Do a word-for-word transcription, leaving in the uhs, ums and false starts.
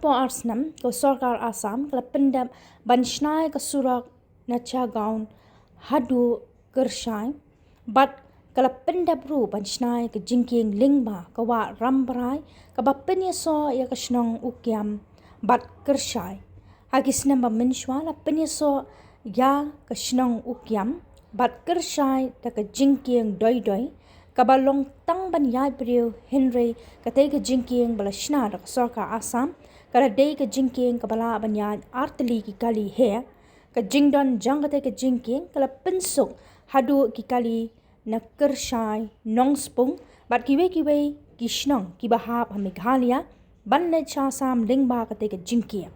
arphew ar snem ka sorkar Assam ka la pyndep ban shna ïa ka surok na Chagaon haduh Kyrshai, bad ka la pyndep ruh ban shna ïa ka jingkieng lyngba ka wah Rambrai kaba pynïasoh ïa ka shnong Ukiam bad Kyrshai. Ha ki snem ba mynshuwa la pynïasoh ïa ka shnong Ukiam bad Kyrshai da ka jingkieng doi doi kaba long tang ban ïaid briew, hynrei katei ka jingkieng ba la shna da ka sorkar Assam ka la dei ka jingkieng kaba lah ban ïaid artylli ki kali heh. Ka jingdon jong katei ka jingkieng ka la pynsuk haduh ki kali na Kyrshai, Nongspung bad kiwei kiwei ki shnong kiba hap ha Meghalaya ban leit sha Assam lyngba katei ka jingkieng.